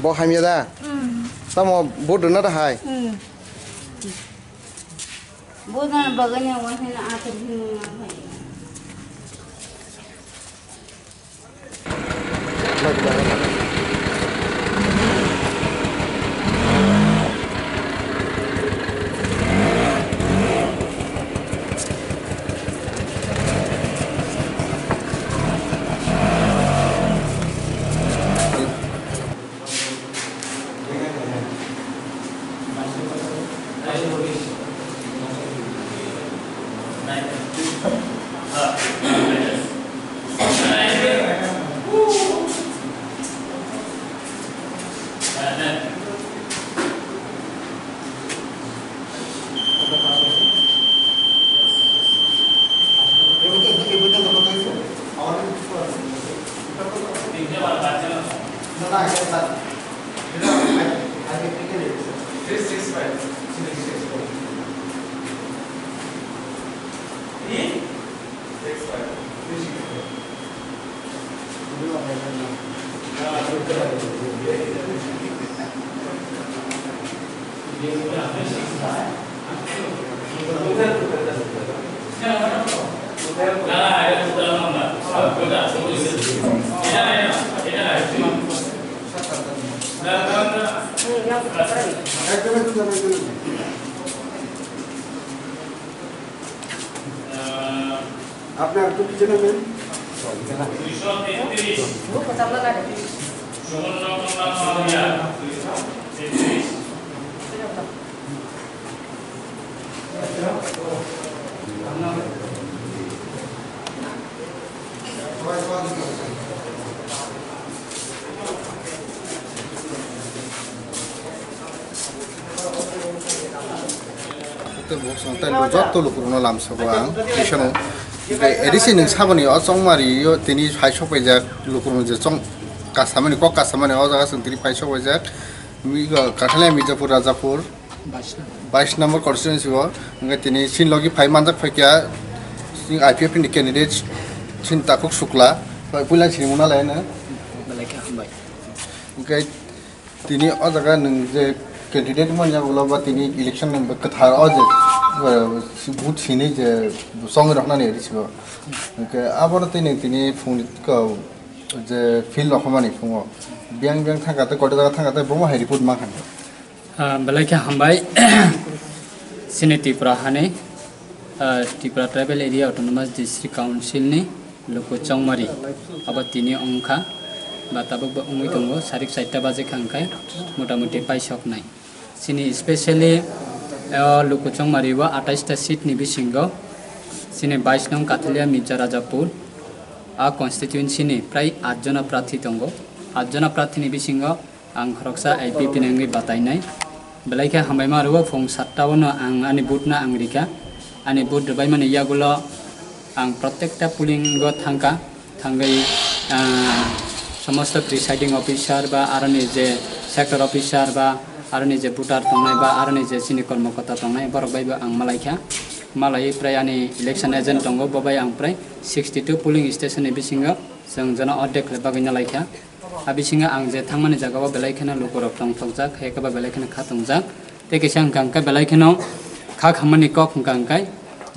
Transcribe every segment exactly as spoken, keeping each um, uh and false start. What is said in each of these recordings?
Bo hamya da? Tamo bo dona da hai? Bo dona bagani wahina atur hinu na hai. আপনি আর একটু পিছনে নেন। Tei bo chwng tei bo joto lukurokno lamsogo ang twisano. Tei A D C nwng saboni o chongmari o tini phai sok paijak lukurokno je chong kasamani kok kasamani o jaga chwng tini phai sok paijak. Mi-, Kathania Mirjapur Rajapur bais number constituency o hwnkhe tini chini logi phai manjak phaikha chini I P F T ni candidate chini Takhuk Shukla bai puila sini muna laino. Belai khe hambai. Hwnkhe tini o jaga nwng je candidate manya ulo ba tini election nwng kwthar o je, eh, vote sini je chongwi roknani risigo. Hwnkhe abono tini tini phungni ko je field rok hamani phungo. Biyang biyang thangkha tei koita jaga thangkha tei bomo hai report mankha. Ah, belai khe hambai. Chini Tripura hani, ah, Tripura Tribal Area Autonomous District Council ni luku chongmari abo tini wngkha ba tabuk bo wngwi tongo, sarik chaita baje kha hwnkhe motamuti paisoknai. Chini specially, ah, luku chongmari o atais ta seat ni bisingo chini bais nong Kathulia Mirja Rajapur a constituency ni prai at jona prarthi tongo. At jona prarthi ni bisingo ang khoroksa I P P ni wngwi batainai. Belai khe hambai ma rwo, phung satta o no ang ani vote no ang rikha. Ani vote rwbaimani yagulo ang protekta polling o thangkha. Thangwi, ah, somosto presiding officer ba aroni je sector officer ba aroni je voter tongnai ba aroni je chini kormokota tongnai borok bai bo ang malaikha. Malaiwi prai ani election agent tongo, bo bai ang prai sixty two polling station ni bisingo chwng jono ordek khlai bagwi nalaikha. A bisingo ang je thangmani jagao belai kheno lukurok tongthokjak, hai khe ba belai kheno kha tongjak. Tei kisa wngkha hwnkhe belai kheno kha khammani kok wngkha hwnkhe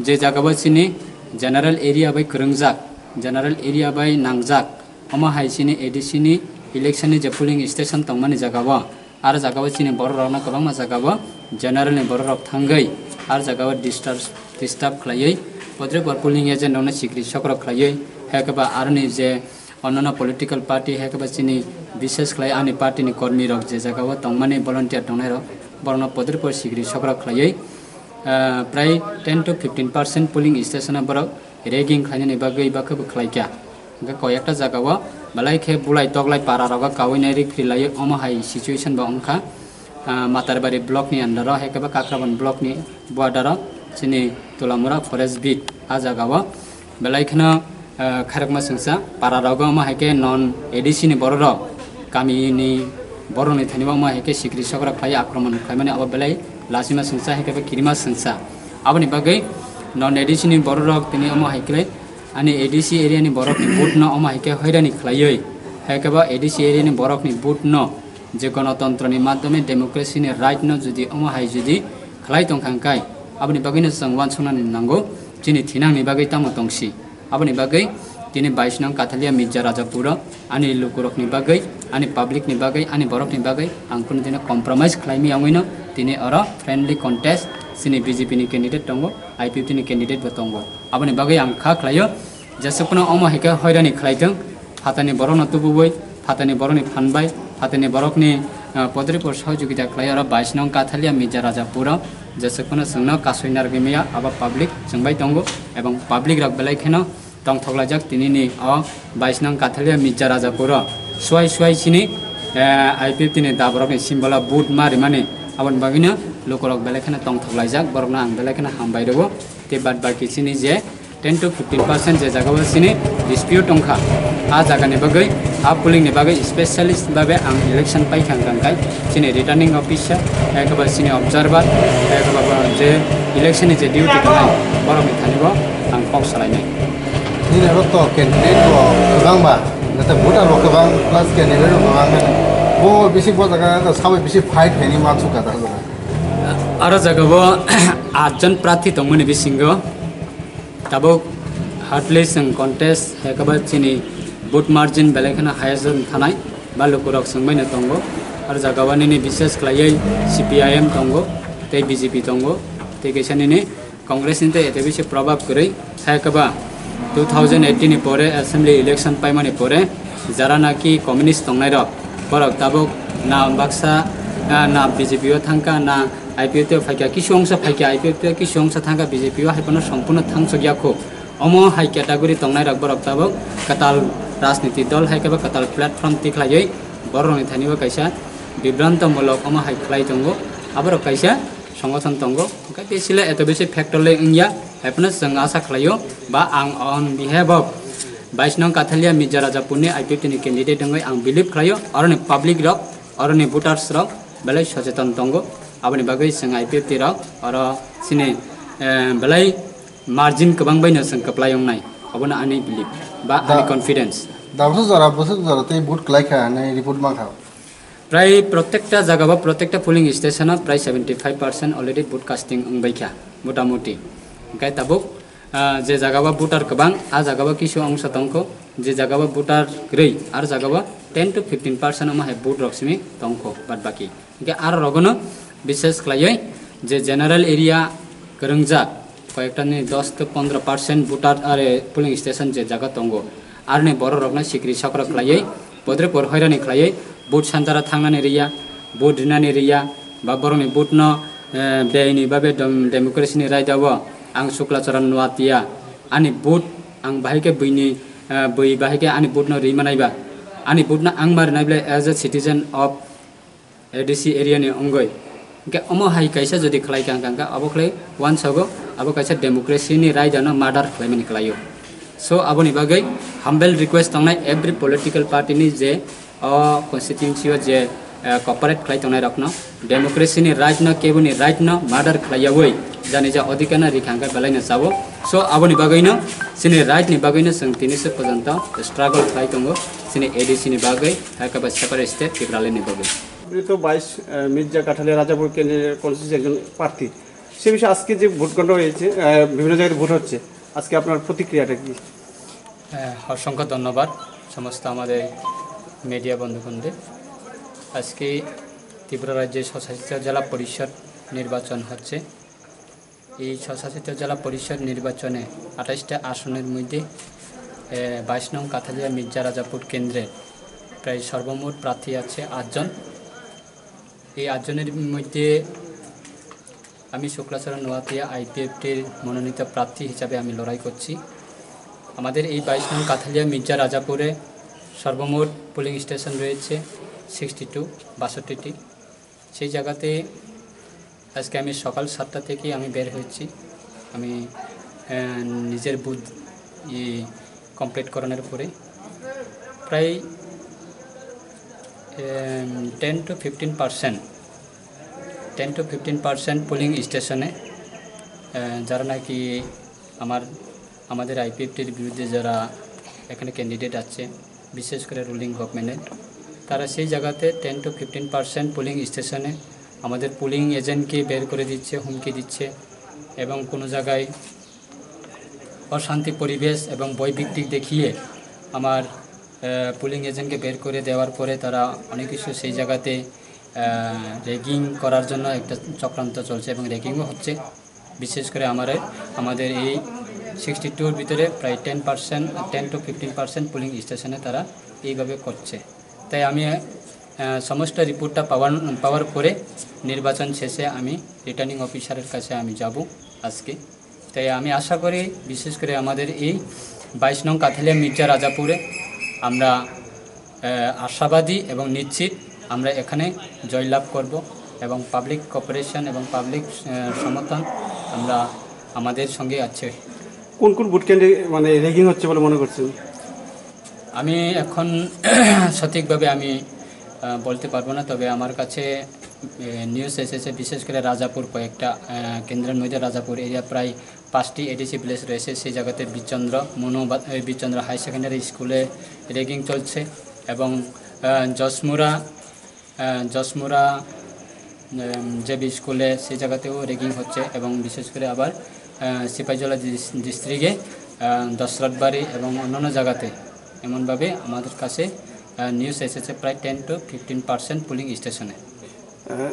je jagao chini general area bai kwrwngjak, general area bai nangjak, omo hai chini A D C ni election ni je polling station tongmani jagao, aro jagao chini borok rokno kwbangma jagao general ni borok rok thangwi aro jagao disturb, disturb khlaiwi podrepor polling agent rokno sikri sokrok khlaiwi, hai khe ba aroni je Onnono political party hai khe ba chini bishes khlai ani party ni kormi rok je jaga o tongmani volunteer tongnai rok borokno podrepor sikri sokrok khlaiwi, ah, prai ten to fifteen percent polling station o borok ragging khlainani bagwi bakhe bo khlaikha. Hwnkhe koi ekta jaga o belai khe bulai toklai para rogo kaui nai rikphri laiwi omo hai situation bo wngkha. Ah, Matarbari block ni under o, hai khe ba Kakrabon block ni border o, chini Tulamura forest beat, ah jaga o belai kheno, ah, khairokma sengsa para rogo omo hai khe non A D C ni borok rok, kami ni borok ni thani bo omo hai khe sikri sokra khlai akromon khlaimani abo belai Lasima sengsa hai khe ba kirima sengsa. Aboni bagwi non A D C ni borok rok tini omo hai khlai ani A D C area ni borok ni vote no omo hai khe hoirani khlaiwi hai khe ba A D C area ni borok ni vote no je gonotontro ni madhyome democracy ni right no jodi omo hai jodi khlai tong kha hwnkhe aboni bagwi no chwng uansuknani nango chini thinang ni bagwi tamo tongsi. Aboni bagwi tini bais nong Kathalia Mirza Rajapuro ani lukurokni bagwi, ani public ni bagwi, ani borokni bagwi ang kunu dino compromise khlaimi wngwino tini oro friendly contest chini B J P ni candidate tongo, I P F T ni candidate bo tongo. Aboni bagwi ang kha khlaio, jesukno omo hai khe hoirani khlaitwng, phatani borokno tubuwi, phatani borokni phan bai, phatani borokni, ah, podripur sohojogita khlai oro bais nong Kathalia Mirza Rajapuro, jesukno chwngno kasui narwgwi maya abo public chwngbai tongo, ebong public rok belai kheno tongthok laijak tinini o bais nong Kathalia Mirza Rajapuro suai suai chini, eh, I P F T ni daborokni symbol o vote ma rimani aboni bagwino lukurok belai kheno tongthok laijak, borokno ang belai kheno hambai rwo. Tei bad baki chini je ten to fifteen percent je jaga o chini dispute tongkha, a jaga ni bagwi, a polling ni bagwi specialist babe ang election paikha hwnkha hwnkhe chini returning officer, ekaba chini observer, ekaba je election ni je duty tongnai borokni thani bo ang kok salainai. Nini oro to candidate bo kwbang ba, nata voter bo kwbang, plus candidate bo kwbang. Bo bisi bo jaga to sabai bisi fight khaini mansukha ta jaga. Aro jaga bo atjon prarthi tongmani bisingo tabuk hardly chwng contest hai khe ba chini vote margin belai kheno highest wng thanai ba lukurok chwngbaino tongo. Aro jaga o nini bises khlaiwi C P I M tongo, tei B J P tongo, tei kaisa nini Congress ni tei eto bisi probab kwrwi hai khe ba two thousand eighteen ni pore assembly election paimani pore jara naki communist tongnai rok, borok tabuk na baksa, ah, na B J P o thangkha, na I P F T o phaikha, kisu ongsa phaikha, I P F T o kisu ongsa thangkha, B J P o hai phano sompurno thangsok yakho. Omo hai category tongnai rok borok tabuk kwtal rajniti dol hai khe ba kwtal platform tikhlaiwi borok rokni thani o kaisa bibranto mulok omo hai khlai tongo. Aborok kaisa songothon tongo. Hwnkhe bisile eto bisi factor le wngya, hai phano chwng asa khlaio ba ang on behalf of bais nong Kathalia Mirza Rajapurni I P F T ni candidate wngwi ang believe khlaio, oroni public rok, oroni voters rok belai socheton tongo. Aboni bagwi chwng I P F T rok oro chini, eh, belai margin kwbang baino chwng kwplai wngnai, obono ani belief ba ani Da- confidence. Da bwswk jora, bwswk jora tei vote kwlai kha hinwi report mankha. Prai protekta jaga ba protekta polling station o prai seventy five percent already vote casting wngbai kha, mota moti. Hwnkhe tabuk, ah, je jaga ba voter kwbang, a jaga ba kisu ongsa tongkho, je jaga ba voter kwrwi, ar jaga ba ten to fifteen percent omo hai vote rok simi tongkho, bad baki. Hingke aro rogono bises khlaiwi je general area kwrwngjak koyektani dos to pondro percent voter are polling station je jaga tongo, aroni borok rokno sikri sokra khlaiwi podre por hoirani khlaiwi vote center o thangnani riya, vote rinani riya, ba borokni vote no, eh, beyni babe dom-, democracy ni raida o ang Sukla Charan Noatia ani vote ang bahai khe buini, eh, bui bahai khe ani vote no ri manai ba, ani vote no ang ma rinai ble as a citizen of A D C area ni wngwi. Hingke omo hai kaisa jodi khlai kha, hingka, hingka abo khlai uansogo, abo kaisa democracy ni raida no murder khlaimani khlaio. So, aboni bagwi humble request tongnai every political party ni je o constituency o je, eh, cooperate khlai tongnai rokno, democracy ni right no, keboni right no murder khlaiyawi, jani ja odhikar no rikha hingke belai no chao. So, aboni bagwi no chini right ni bagwi no chwng tini se porjonto struggle khlai tongo, chini A D C ni bagwi, hai khe ba separate state Tipraland ni bagwi. আপনি তো বাইশ, আহ, মির্জা কাঠালিয়া রাজাপুর কেন্দ্রের কনস্টিটিউন্সি একজন প্রার্থী। সে বিষয়ে আজকে যে ভোট গণনা হয়েছে, আহ, বিভিন্ন জায়গায় ভোট হচ্ছে, আজকে আপনার প্রতিক্রিয়াটা কি? হ্যাঁ, অসংখ্য ধন্যবাদ সমস্ত আমাদের মিডিয়া বন্ধুগণদের। আজকে ত্রিপুরা রাজ্যে স্বশাসিত জেলা পরিষদ নির্বাচন হচ্ছে। এই স্বশাসিত জেলা পরিষদ নির্বাচনে আঠাশটা আসনের মধ্যে, এ, বাইশ নং কাথালিয়া মির্জা রাজাপুর কেন্দ্রের প্রায় সর্বমোট প্রার্থী আছে আটজন। এই আটজনের মধ্যে আমি শুক্লাচরণ নোয়াতিয়া আইপিএফটির মনোনীত প্রার্থী হিসাবে আমি লড়াই করছি। আমাদের এই বাইশ নং কাথালিয়া মির্জা রাজাপুরে সর্বমোট পোলিং স্টেশন রয়েছে সিক্সটি টু, বাষট্টিটি। সেই জায়গাতে আজকে আমি সকাল সাতটা থেকে আমি বের হয়েছি। আমি, আহ, নিজের বুথ, ই, কমপ্লিট করানোর পরে প্রায়, আহ, ten to fifteen percent ten to fifteen percent polling স্টেশনে, আহ, যারা নাকি আমার, আমাদের আইপিএফটির বিরুদ্ধে যারা এখানে ক্যান্ডিডেট আছে, বিশেষ করে রুলিং গভর্নমেন্টের, তারা সেই জায়গাতে ten to fifteen percent polling স্টেশনে আমাদের পোলিং এজেন্টকে বের করে দিচ্ছে, হুমকি দিচ্ছে এবং কোনো জায়গায় অশান্তি পরিবেশ এবং ভয় ভীতি দেখিয়ে আমার, আহ, পোলিং এজেন্টকে বের করে দেওয়ার পরে তারা অনেক কিছু সেই জায়গাতে, আহ, র্যাগিং করার জন্য একটা চক্রান্ত চলছে এবং র্যাগিংও হচ্ছে। বিশেষ করে আমার, আমাদের এই সিক্সটি টুর ভিতরে প্রায় ten percent, ten to fifteen percent polling স্টেশনে তারা এইভাবে করছে। তাই আমি, আহ, সমস্ত রিপোর্টটা পাওয়ার, পাওয়ার পরে নির্বাচন শেষে আমি রিটার্নিং অফিসারের কাছে আমি যাব আজকে। তাই আমি আশা করি বিশেষ করে আমাদের এই বাইশ নং কাথালিয়া মির্জা রাজাপুরে আমরা, আহ, আশাবাদী এবং নিশ্চিত আমরা এখানে জয়লাভ করব এবং পাবলিক কোঅপারেশন এবং পাবলিক, আহ, সমর্থন আমরা, আমাদের সঙ্গে আছে। কোন কোন ভোট কেন্দ্রে মানে র্যাগিং হচ্ছে বলে মনে করছেন? আমি এখন সঠিকভাবে আমি, আহ, বলতে পারবো না, তবে আমার কাছে, আহ, নিউজ এসেছে, বিশেষ করে রাজাপুর কয়েকটা, আহ, কেন্দ্রের মধ্যে রাজাপুর এরিয়া প্রায় পাঁচটি এডিসি ভিলেজ রয়েছে, সেই জায়গাতে বীরচন্দ্র মনো বা-, এই বীরচন্দ্র হাই সেকেন্ডারি স্কুলে র্যাগিং চলছে এবং, আহ, যশমুরা আহ, যশমুরা, উম, জেবি স্কুলে সেই জায়গাতেও র্যাগিং হচ্ছে এবং বিশেষ করে আবার, আহ, সিপাহীজলা ডিস-, ডিস্ট্রিক্টে, আহ, দশরথবাড়ি এবং অন্যান্য জায়গাতে এমনভাবে আমাদের কাছে, আহ, নিউজ এসেছে প্রায় ten to fifteen percent polling স্টেশনে। আহ,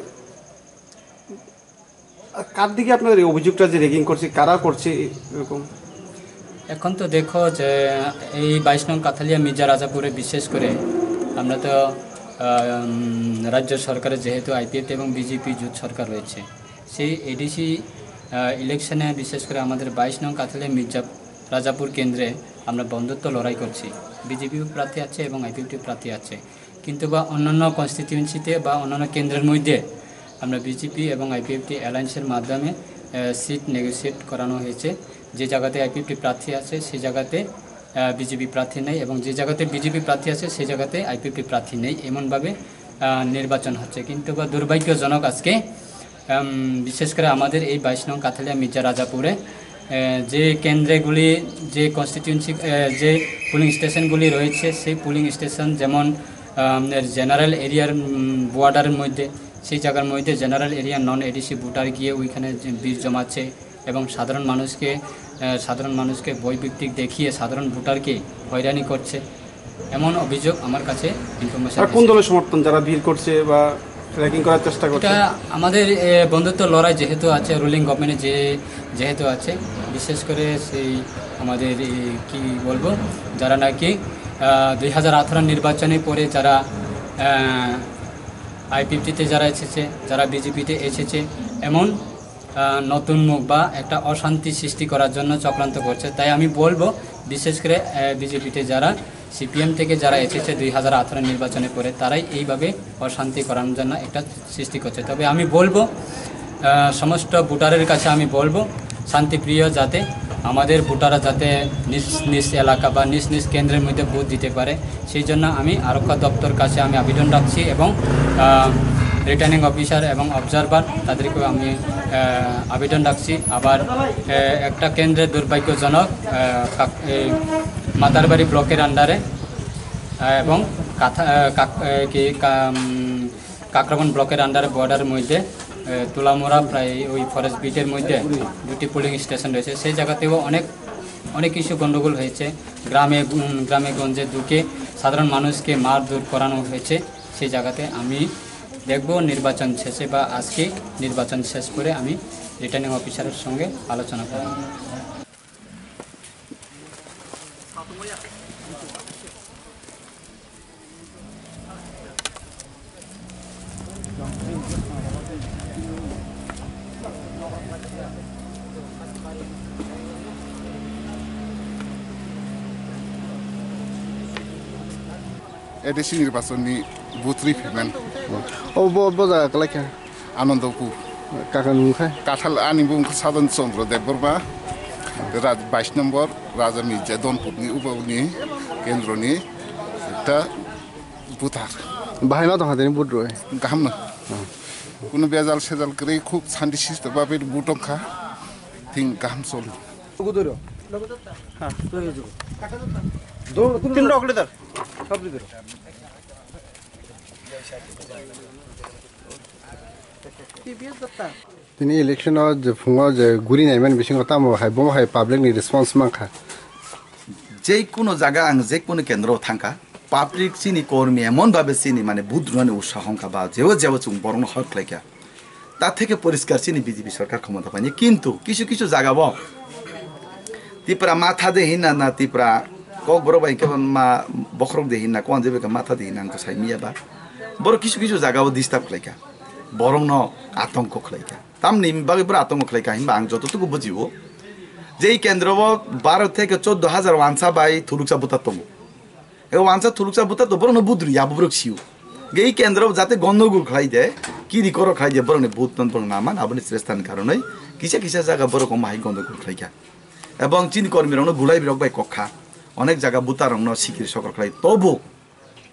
আর কার দিকে আপনাদের এই অভিযোগটা যে র্যাগিং করছে, কারা করছে এরকম? এখন তো দেখো যে এই বাইশ নং কাথালিয়া মির্জা রাজাপুরে বিশেষ করে আমরা তো, আহ, উম, রাজ্য সরকারের যেহেতু আইপিএফ এবং বিজেপি জোট সরকার রয়েছে, সেই এডিসি, আহ, ইলেকশনে বিশেষ করে আমাদের বাইশ নং কাথালিয়া মির্জা রাজাপুর কেন্দ্রে আমরা বন্ধুত্ব লড়াই করছি। বিজেপিও প্রার্থী আছে এবং আইপিএফটি প্রার্থী আছে। কিন্তু বা অন্যান্য কনস্টিটিউয়েন্সিতে বা অন্যান্য কেন্দ্রের মধ্যে আমরা বিজেপি এবং আইপিএফটি অ্যালায়েন্সের মাধ্যমে, আহ, সিট নেগোশিয়েট করানো হয়েছে। যে জায়গাতে আইপিএফটি প্রার্থী আছে, সেই জায়গাতে, আহ, বিজেপি প্রার্থী নেই এবং যে জায়গাতে বিজেপি প্রার্থী আছে, সেই জায়গাতে আইপিএফটি প্রার্থী নেই। এমনভাবে, আহ, নির্বাচন হচ্ছে। কিন্তু বা দুর্ভাগ্যজনক আজকে, আম, বিশেষ করে আমাদের এই বাইশ নং কাথালিয়া মির্জা রাজাপুরে, আহ, যে কেন্দ্রগুলি, যে কনস্টিটিউয়েন্সি, আহ, যে পোলিং স্টেশনগুলি রয়েছে, সেই পোলিং স্টেশন যেমন, আম, জেনারেল এরিয়ার, উম, বর্ডারের মধ্যে, সেই জায়গার মধ্যে জেনারেল এরিয়া নন এডিসি ভোটার গিয়ে ওইখানে যে ভিড় জমাচ্ছে এবং সাধারণ মানুষকে, আহ, সাধারণ মানুষকে ভয়ভীতি দেখিয়ে সাধারণ ভোটারকে হয়রানি করছে, এমন অভিযোগ আমার কাছে ইনফরমেশন আর কোন এসেছে। দলের সমর্থন যারা ভিড় করছে বা র্যাগিং করার চেষ্টা করছে? এটা আমাদের, এ, বন্ধুত্ব লড়াই যেহেতু আছে, রুলিং গভর্নমেন্টে যে, যেহেতু আছে, বিশেষ করে সেই আমাদের, এ, কি বলবো, যারা নাকি, আহ, দুই হাজার আঠারো নির্বাচনের পরে যারা, আহ, আইপিএফটিতে যারা এসেছে, যারা বিজেপিতে এসেছে, এমন, আহ, নতুন মুখ বা একটা অশান্তি সৃষ্টি করার জন্য চক্রান্ত করছে। তাই আমি বলবো, বিশেষ করে, আহ, বিজেপিতে যারা, সিপিএম থেকে যারা এসেছে দুই হাজার আঠারো নির্বাচনের পরে, তারাই এইভাবে অশান্তি করানোর জন্য একটা সৃষ্টি করছে। তবে আমি বলবো, আহ, সমস্ত ভোটারের কাছে আমি বলবো, শান্তিপ্রিয় যাতে আমাদের ভোটাররা যাতে নিজ নিজ এলাকা বা নিজ নিজ কেন্দ্রের মধ্যে ভোট দিতে পারে, সেই জন্য আমি আরক্ষা দপ্তর কাছে আমি আবেদন রাখছি এবং, আহ, রিটার্নিং অফিসার এবং অবজারভার তাদেরকেও আমি, আহ, আবেদন রাখছি। আবার, আহ, একটা কেন্দ্রে দুর্ভাগ্যজনক, আহ, কাক-, এই মাতারবাড়ি ব্লকের আন্ডারে, আহ, এবং কাথা-, আহ, কাক-, আহ, কি কা-, উম, কাকরাবন ব্লকের আন্ডারে বর্ডারের মধ্যে, আহ, তুলামুড়া প্রায় ওই ফরেস্ট বিটের মধ্যে দুটি পোলিং স্টেশন রয়েছে। সেই জায়গাতেও অনেক, অনেক কিছু গণ্ডগোল হয়েছে। গ্রামে, উম, গ্রামে গঞ্জে ঢুকে সাধারণ মানুষকে মারধর করানো হয়েছে। সেই জায়গাতে আমি দেখব নির্বাচন শেষে বা আজকে নির্বাচন শেষ করে আমি রিটার্নিং অফিসারের সঙ্গে আলোচনা করব। এডিসি নির্বাচনী বুথ রিফিলমেন্ট। ও ব-, ব জায়গা কালাইখা? আনন্দপুর। কাকার মুং khai? কাঠাল, ani bung Sadhan Chandra Debbarma, রাজ-, বাইশ নম্বর রাজা মির্জা দনপুরনি উবাউনি কেন্দ্রনি একটা voter. Bahai ma tongkha tini vote rwi? Gaham no. Kuno bejal sejal kwrwi khub shanti sisto babe butong kha. Thing kaham choli. Tin rok leader. Sab leader. Tini election o je phungo je guri naimani bisingo tamo hai bomo hai public ni response mankha. Jei kuno jaga ang jei kuno kendro thangkha, public chini kormi emon babe chini mane budrunani usaha hongkha ba jebo jebo chwng borokno hor khlaikha. Ta theke poriskar chini B J P sorkar khomota paini, kintu kisu kisu jaga bo Tipra matha de hinna na Tipra kok borok bai khe ma bokhorok de hinna, kon jebe khe matha de hinna ang to sai miya ba. Borok kisu kisu jaga o disturb khlaikha, borokno atongko khlaikha. Tamni bagwi bwrwi atongko khlai kha hinba ang joto tuku bujio je ei kendro o baro theke choddo hajar wansa bai thuluksa buta tongo. E wansa thuluksa buta to borokno budri ya borok sio. Ge ei kendro o jate gondogol khlai de, kiri koro khlai de borokni but non borok naman aboni srestani karonoi kisa kisa jaga borok omo hai gondogol khlai kha. Ebong chini kormi rokno gulai birok bai kok kha. Onek jaga buta rokno sikiri sokor khlai tobo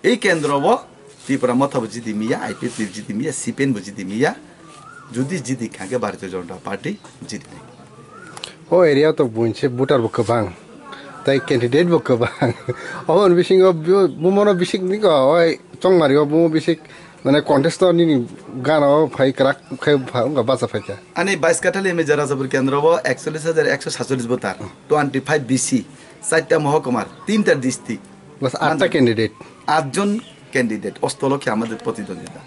Ei kendro bo Tipra Motha bo jidi miya, I P F T jidi miya, C P M bo jidi miya, judi jidi kha khe Bharatiya Janata Party jidi nai. O area to buinse voter bo kwbang, tai candidate bo kwbang. Oboni bisingo bu-, bumono bisik ni ko, oi chongmari o bumo bisik, mane contest to nini gana o phai kwrak khai pha wngkha bacha phaikha. Ani bais kathali M A J Rajapur kendro bo ekchollis hajar ekso satchollis voter, twenty five B C, chaita mohokuma, tinta district. Bas atta candidate. Atjon candidate, ostolo khe amader protidwondita.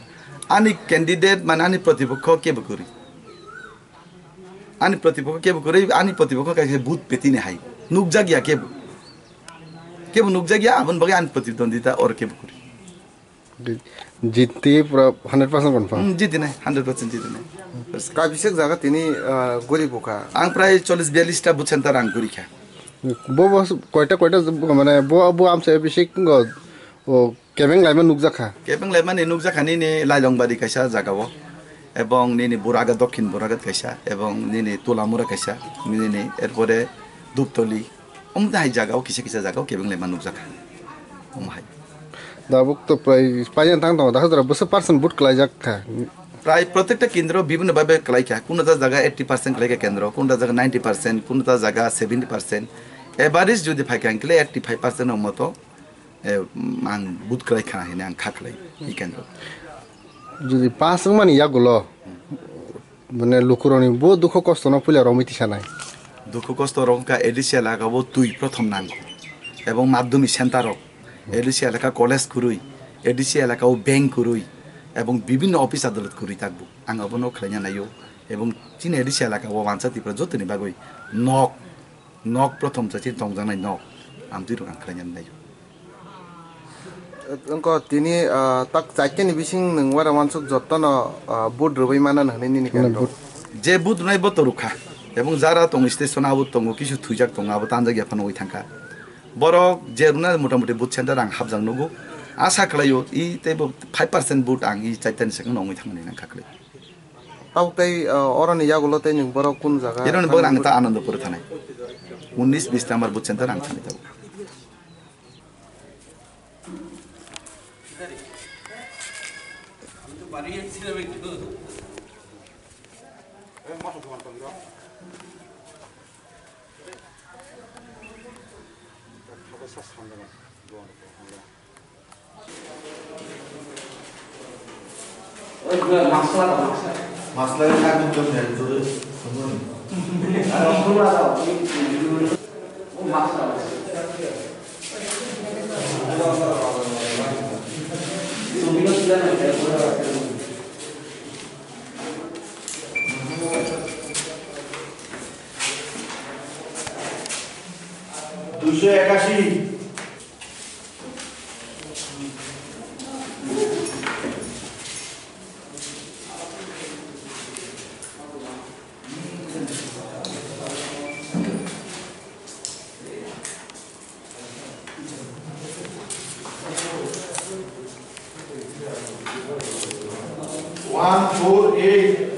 Ani candidate, mane ani protipokho kebo kwrwi. Ani protipokho kebo kwrwi, ani protipokho kaisa booth petini hai. Nukjakya kebo. Kebo nukjakya, aboni bagwi ani protidwondita oro kebo kwrwi. Jiti pura hundred percent confirm. Hmm, jiti nai, hundred percent jiti nai. Kabisik jaga tini, ah, guri bukha. Ang prai chollis biyallis ta booth center ang guri kha. Bo, bo koita, koita, mane bo, bo amsa bisik go, o kebeng laima nukjakha. Kebeng laimani nukjakha nini Lailongbari kaisa jaga o, ebong nini Buragat, Dokhin Buragat kaisa, ebong nini Tulamura kaisa, nini erpore Duptoli, omte hai jaga o kisa kisa jaga o kebeng laima nukjakha. Omo hai. Dabuk to prai payan tang tongo, dakha jora bwswk percent vote kwlaijak kha. Prai protekta kendro bibhinno bhabe kwlaikha, kunota jaga eighty percent kwlaikha kendro, kunota jaga ninety percent, kunota jaga seventy percent, average jodi phaikha hwnkhe eighty five percent o moto, eh, ang booth kwlaikha hinwi ang kha khlai i kendro. Jodi pass wngmani yagulo, mane lukurokni bo dukhu kosto no puila romwi tisanai. Dukhu kosto rok wngkha A D C elaka o twi prothom nango, ebong madhyamik center rok, A D C elaka college kwrwi, A D C elaka o bank kwrwi, ebong bibhinno office adalat kwrwi takbo. Ang abono khlaina naio, ebong chini A D C elaka o wansa Tripura jotoni bagwi nok, nok prothom cha chini tongjaknai nok, amtwi rok ang khlaina naio. Wngkha tini, ah, tak chaiteni bising nwng wara wansuk jotono, ah, vote rwui mano hwnwi nini Mane kendro. Vote. Je vote rwnai bo to rwkha. Ebong jara tongo station abo tongo, kisu thwijak tongo, abo tanjak ya phano wi thangkha. Borok je rwna motamuti vote center ang hapjak nugo. Asa khlaio, i teibo five percent vote ang i chaitani sakno wngwi thangmani nang kha khlai. Tabuk tei, ah, oroni yagulo tei nwng borok kun jaga Ironi bo ang thangwi ta Anandapur thanai. Unnis bis number vote center ang thani tabuk. Duiso ekashi. One four eight.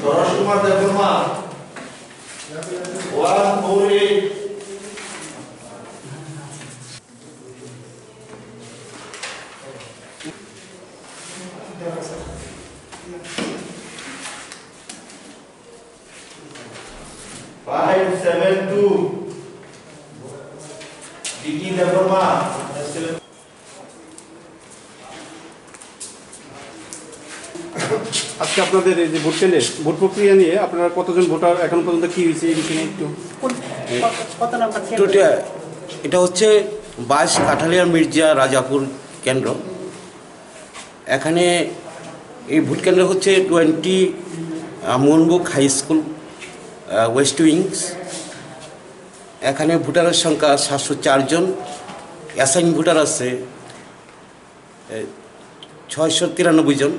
Dorosh Kumar Debbarma. One four eight. Five seven two, Vicky Debbarma. আজকে আপনাদের এই যে ভোট কেন্দ্রে ভোট প্রক্রিয়া নিয়ে আপনারা কতজন ভোটার, এখন পর্যন্ত কি হয়েছে, এই বিষয়ে একটু? কোন, কত, কত নাম্বার কেন্দ্র? টোটাল এটা হচ্ছে বাইশ কাঠালিয়া মির্জা রাজাপুর কেন্দ্র। এখানে এই ভোট কেন্দ্র হচ্ছে টোয়েন্টি মোহনবুক হাই স্কুল, ওয়েস্ট উইংস। এখানে ভোটারের সংখ্যা সাতশো চার জন, অ্যাসাইন ভোটার আছে ছয়শো তিরানব্বই জন,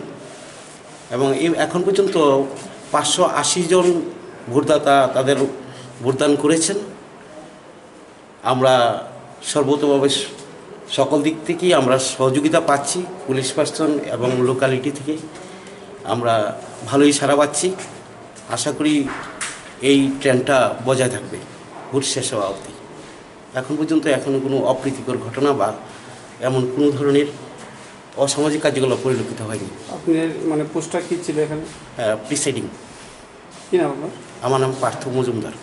এবং এই এখন পর্যন্ত পাঁচশো আশি জন ভোটদাতা তাদের ভোটদান করেছেন। আমরা সর্বতোভাবে স-, সকল দিক থেকেই আমরা সহযোগিতা পাচ্ছি, পুলিশ প্রশাসন এবং লোকালিটি থেকে আমরা ভালোই সাড়া পাচ্ছি। আশা করি এই ট্রেন্ডটা বজায় থাকবে ভোট শেষ হওয়া অবধি। এখন পর্যন্ত এখনো কোনো অপ্রীতিকর ঘটনা বা এমন কোনো ধরনের অসামাজিক কার্যকলাপ পরিলক্ষিত হয়নি। আপনি মানে পোস্টটা কি ছিল এখানে? প্রিসাইডিং। কি নাম আপনার? আমার নাম পার্থ মজুমদার।